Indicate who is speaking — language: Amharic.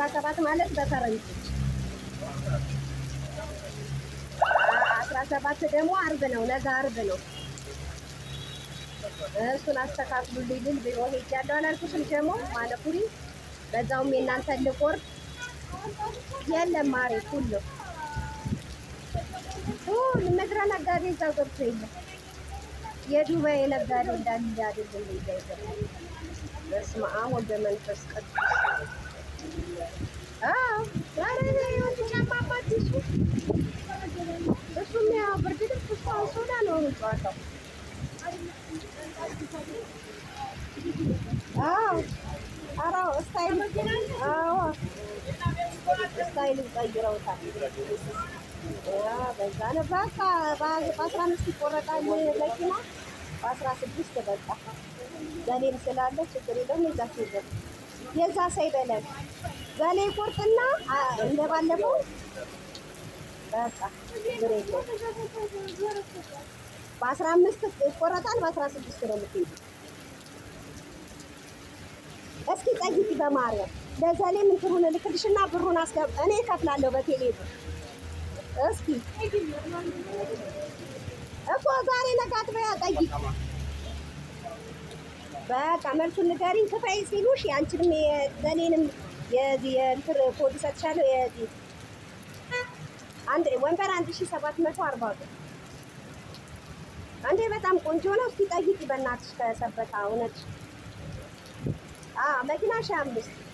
Speaker 1: 17 ማለት በፈረንጆች 17 ደግሞ አርብ ነው። ነገ አርብ ነው። እሱን አስተካክሉልኝ ልል ቢሮ ሄጃለሁ አላልኩሽም? ደግሞ ማለኩሪ በዛውም የእናንተን ልቆርጥ የለም ማሬ ሁሉ ሁሉ ምድረ ነጋዴ እዛው ገብቶ የለም። የዱባይ ነጋዴ እንዳለ አይደለም እዛ የገባው። በስመ አብ ወወልድ ወመንፈስ ቅዱስ። አዎ ኧረ እኔ የወንድ ጫማ አዲሱ እሱም ያው ብርድ ልብስ እሱ አንሶላ ነው ጨዋታው። አዎ ኧረ style፣ አዎ style ቀይረውታል። በዛ ነው በቃ በ15 ይቆረጣል መኪና በ16 በቃ ዘሌም ስላለ ችግር የለውም። የዛ ሰው የዛ ሰው ይበለን። ዘሌ ቁርጥና እንደባለፈው በቃ ችግር የለውም። በ15 ይቆረጣል፣ በ16 ነው የምትሄጂው። እስኪ ጠይቂ በማርያም ለዘሌም እንትኑን እልክልሽና ብሩን አስገብ እኔ እከፍላለሁ በቴሌ ብር። እስኪ እኮ ዛሬ ነገ አትበያ ጠይቂ። በቃ መልሱን ንገሪኝ። ክፈይ ሲሉሽ የአንቺንም የዘሌንም የዚህ የእንትን ኮድ እሰጥሻለሁ። የዚህ አንድ ወንበር 1740 ብር። አንዴ በጣም ቆንጆ ነው። እስኪ ጠይቂ በእናትሽ ከሰበታ እውነት። አዎ መኪና 5,000።